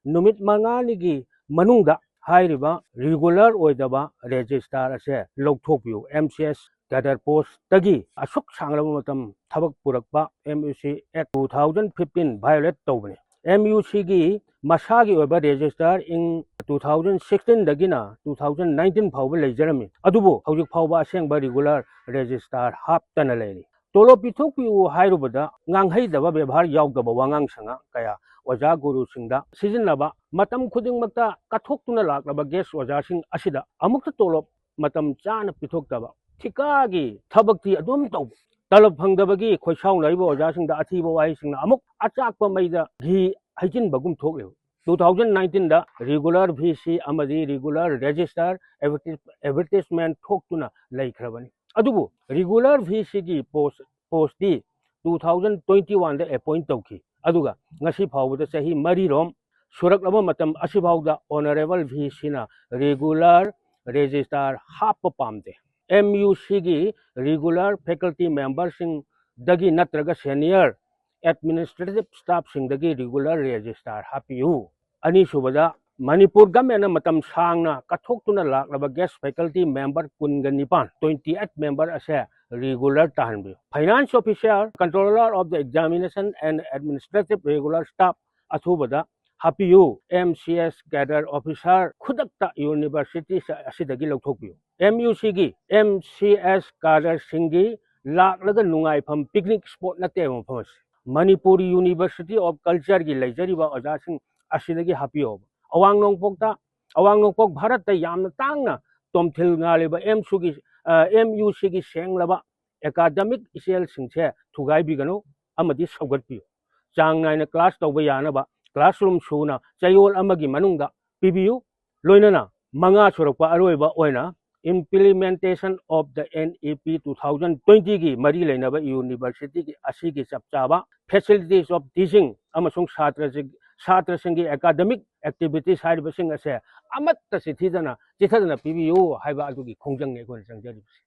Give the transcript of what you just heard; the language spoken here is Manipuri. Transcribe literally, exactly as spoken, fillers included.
ꯅꯨꯃꯤꯠ ꯃꯉꯥꯅꯤꯒꯤ ꯃꯅꯨꯡꯗ ꯍꯥꯏꯔꯤꯕ ꯔꯤꯒꯨꯂꯔ ꯑꯣꯏꯗꯕ ꯔꯦꯖꯤꯁꯇꯥꯔ ꯑꯁꯦ ꯂꯧꯊꯣꯛꯄꯤꯌꯨ꯫ ꯑꯦꯝ ꯁꯤ ꯑꯦꯁ ꯀꯦꯗꯔ ꯄꯣꯁꯇꯒꯤ ꯑꯁꯨꯛ ꯁꯥꯡꯂꯕ ꯃꯇꯝ ꯊꯕꯛ ꯄꯨꯔꯛꯄ M U C act two thousand fifteen violate ꯇꯧꯕꯅꯤ꯫ ꯑꯦꯝ ꯌꯨ ꯁꯤꯒꯤ ꯃꯁꯥꯒꯤ ꯑꯣꯏꯕ ꯔꯦꯖꯤꯁꯇꯥꯔ ꯏꯪ ꯇꯨ ꯊꯥꯎꯖꯟ ꯁꯤꯛꯁꯇꯤꯟꯗꯒꯤꯅ ꯇꯨ ꯊꯥꯎꯖꯟ ꯅꯥꯏꯟꯇꯤꯟ ꯐꯥꯎꯕ ꯂꯩꯖꯔꯝꯃꯤ, ꯑꯗꯨꯕꯨ ꯍꯧꯖꯤꯛ ꯐꯥꯎꯕ ꯑꯁꯦꯡꯕ ꯔꯤꯒꯨꯂꯔ ꯔꯦꯖꯤꯁꯇꯥꯔ ꯍꯥꯞꯇꯅ ꯂꯩꯔꯤ꯫ ꯇꯣꯂꯣꯞ ꯄꯤꯊꯣꯛꯄꯤꯌꯨ ꯍꯥꯏꯔꯨꯕꯗ ꯉꯥꯡꯍꯩꯗꯕ ꯕꯦꯕꯥꯔ ꯌꯥꯎꯗꯕ ꯋꯥꯉꯥꯡ ꯁꯉꯥꯡ ꯀꯌꯥ ꯑꯣꯖꯥ ꯒꯨꯔꯨꯁꯤꯡꯗ ꯁꯤꯖꯤꯟꯅꯕ, ꯃꯇꯝ ꯈꯨꯗꯤꯡꯃꯛꯇ ꯀꯠꯊꯣꯛꯇꯨꯅ ꯂꯥꯛꯂꯕ ꯒꯦꯁ ꯑꯣꯖꯥꯁꯤꯡ ꯑꯁꯤꯗ ꯑꯃꯨꯛꯇ ꯇꯣꯂꯣꯞ ꯃꯇꯝ ꯆꯥꯅ ꯄꯤꯊꯣꯛꯇꯕ, ꯊꯤꯀꯥꯒꯤ ꯊꯕꯛꯇꯤ ꯑꯗꯨꯝ ꯇꯧꯕ, ꯇꯂꯕ ꯐꯪꯗꯕꯒꯤ ꯈꯣꯏꯁꯥꯎꯅꯔꯤꯕ ꯑꯣꯖꯥꯁꯤꯡꯗ ꯑꯊꯤꯕ ꯋꯥꯍꯩꯁꯤꯡꯅ ꯑꯃꯨꯛ ꯑꯆꯥꯛꯄ ꯃꯩꯗ ꯘꯤ ꯍꯩꯖꯤꯟꯕꯒꯨꯝ ꯊꯣꯛꯂꯤꯕ꯫ Two thousand ꯅꯥꯏꯟꯇꯤꯟꯗ regular V C ꯑꯃꯗꯤ ꯔꯤꯒꯨꯂꯔ ꯔꯦꯖꯤꯁꯇꯥꯔ ꯑꯦꯗꯚꯔꯇꯤꯁꯃꯦꯟ ꯊꯣꯛꯇꯨꯅ ꯂꯩꯈ꯭ꯔꯕꯅꯤ꯫ ꯑꯗꯨꯕꯨ ꯔꯤꯒꯨꯂꯔ ꯚꯤ ꯁꯤꯒꯤ ꯄꯣꯁ ꯄꯣꯁꯇꯤ ꯇꯨ ꯊꯥꯎꯖꯟ ꯇ꯭ꯋꯦꯟꯇꯤ ꯋꯥꯟꯗ ꯑꯦꯄꯣꯏꯟ ꯇꯧꯈꯤ, ꯑꯗꯨꯒ ꯉꯁꯤ ꯐꯥꯎꯕꯗ ꯆꯍꯤ ꯃꯔꯤꯔꯣꯝ ꯁꯨꯔꯛꯂꯕ ꯃꯇꯝ ꯑꯁꯤꯐꯥꯎꯗ ꯑꯣꯅꯔꯦꯕꯜ ꯚꯤ ꯁꯤꯅ ꯔꯤꯒꯨꯂꯔ ꯔꯦꯖꯤꯁꯇꯥꯔ ꯍꯥꯞꯄ ꯄꯥꯝꯗꯦ꯫ ꯑꯦꯝ ꯌꯨ ꯁꯤꯒꯤ ꯔꯤꯒꯨꯂꯔ ꯐꯦꯀꯜꯇꯤ ꯃꯦꯝꯕꯔꯁꯤꯡꯗꯒꯤ ꯅꯠꯇ꯭ꯔꯒ ꯁꯦꯅꯤꯌꯔ ꯑꯦꯗꯃꯤꯅꯤꯁꯇ꯭ꯔꯦꯇꯤꯚ ꯁ꯭ꯇꯥꯐꯁꯤꯡꯗꯒꯤ ꯔꯤꯒꯨꯂꯔ ꯔꯦꯖꯤꯁꯇꯥꯔ ꯍꯥꯞꯄꯤꯌꯨ꯫ ꯑꯅꯤꯁꯨꯕꯗ, ꯃꯅꯤꯄꯨꯔ ꯒꯃꯦꯟꯅ ꯃꯇꯝ ꯁꯥꯡꯅ ꯀꯠꯊꯣꯛꯇꯨꯅ ꯂꯥꯛꯂꯕ ꯒꯦꯁ ꯐꯦꯀꯜꯇꯤ ꯃꯦꯝꯕꯔ ꯀꯨꯟꯒ ꯅꯤꯄꯥꯟ, ꯇ꯭ꯋꯦꯟꯇꯤ ꯑꯩꯠ ꯃꯦꯝꯕꯔ ꯑꯁꯦ ꯔꯤꯒꯨꯂꯔ ꯇꯥꯍꯟꯕꯤꯌꯨ꯫ Finance officer, controller of the examination and administrative regular staff ꯑꯊꯨꯕꯗ ꯍꯥꯞꯄꯤꯌꯨ꯫ M C S cadre officer ꯈꯨꯗꯛꯇ ꯌꯨꯅꯤꯚꯔꯁꯤꯇꯤ ꯑꯁꯤꯗꯒꯤ ꯂꯧꯊꯣꯛꯄꯤꯌꯨ꯫ ꯑꯦꯝ ꯌꯨ ꯁꯤꯒꯤ ꯑꯦꯝ ꯁꯤ ꯑꯦꯁ ꯀꯥꯗꯔꯁꯤꯡꯒꯤ ꯂꯥꯛꯂꯒ ꯅꯨꯡꯉꯥꯏꯐꯝ ꯄꯤꯛꯅꯤꯛ ꯁ꯭ꯄꯣꯠ ꯅꯠꯇꯦꯕ ꯃꯐꯝ ꯑꯁꯤ꯫ ꯃꯅꯤꯄꯨꯔ ꯌꯨꯅꯤꯚꯔꯁꯤꯇꯤ ꯑꯣꯐ ꯀꯜꯆꯔꯒꯤ ꯂꯩꯖꯔꯤꯕ ꯑꯣꯖꯥꯁꯤꯡ ꯑꯁꯤꯗꯒꯤ ꯍꯥꯞꯄꯤꯌꯣꯕ꯫ ꯑꯋꯥꯡ ꯅꯣꯡꯄꯣꯛꯇ, ꯑꯋꯥꯡ ꯅꯣꯡꯄꯣꯛ ꯚꯥꯔꯠꯇ ꯌꯥꯝꯅ ꯇꯥꯡꯅ ꯇꯣꯝꯊꯤꯜ ꯉꯥꯜꯂꯤꯕ ꯑꯦꯝ ꯁꯨꯒꯤ, ꯑ, ꯑꯦꯝ ꯌꯨ ꯁꯤꯒꯤ ꯁꯦꯡꯂꯕ ꯑꯦꯀꯥꯗꯃꯤꯛ ꯏꯆꯦꯜꯁꯤꯡꯁꯦ ꯊꯨꯒꯥꯏꯕꯤꯒꯅꯨ ꯑꯃꯗꯤ ꯁꯧꯒꯠꯄꯤꯌꯨ꯫ ꯆꯥꯡ ꯅꯥꯏꯅ ꯀ꯭ꯂꯥꯁ ꯇꯧꯕ ꯌꯥꯅꯕ ꯀ꯭ꯂꯥꯁꯔꯨꯝ ꯁꯨꯅ ꯆꯌꯣꯜ ꯑꯃꯒꯤ ꯃꯅꯨꯡꯗ ꯄꯤꯕꯤꯌꯨ꯫ ꯂꯣꯏꯅꯅ ꯃꯉꯥ ꯁꯨꯔꯛꯄ ꯑꯔꯣꯏꯕ ꯑꯣꯏꯅ implementation of the N E P two thousand twenty ꯒꯤ ꯃꯔꯤ ꯂꯩꯅꯕ ꯌꯨꯅꯤꯚꯔꯁꯤꯇꯤꯒꯤ ꯑꯁꯤꯒꯤ ꯆꯞ ꯆꯥꯕ facilities of teaching ꯑꯃꯁꯨꯡ ꯁꯥꯇ꯭ꯔꯁꯤꯡ, ꯁꯥꯇ꯭ꯔꯁꯤꯡꯒꯤ academic activities ꯍꯥꯏꯔꯤꯕꯁꯤꯡ ꯑꯁꯦ ꯑꯃꯠꯇ ꯆꯤꯊꯤꯗꯅ, ꯆꯤꯊꯗꯅ ꯄꯤꯕꯤꯌꯨ ꯍꯥꯏꯕ ꯑꯗꯨꯒꯤ ꯈꯣꯡꯖꯪꯅꯤ ꯑꯩꯈꯣꯏꯅ ꯆꯪꯖꯔꯤꯕꯁꯤ꯫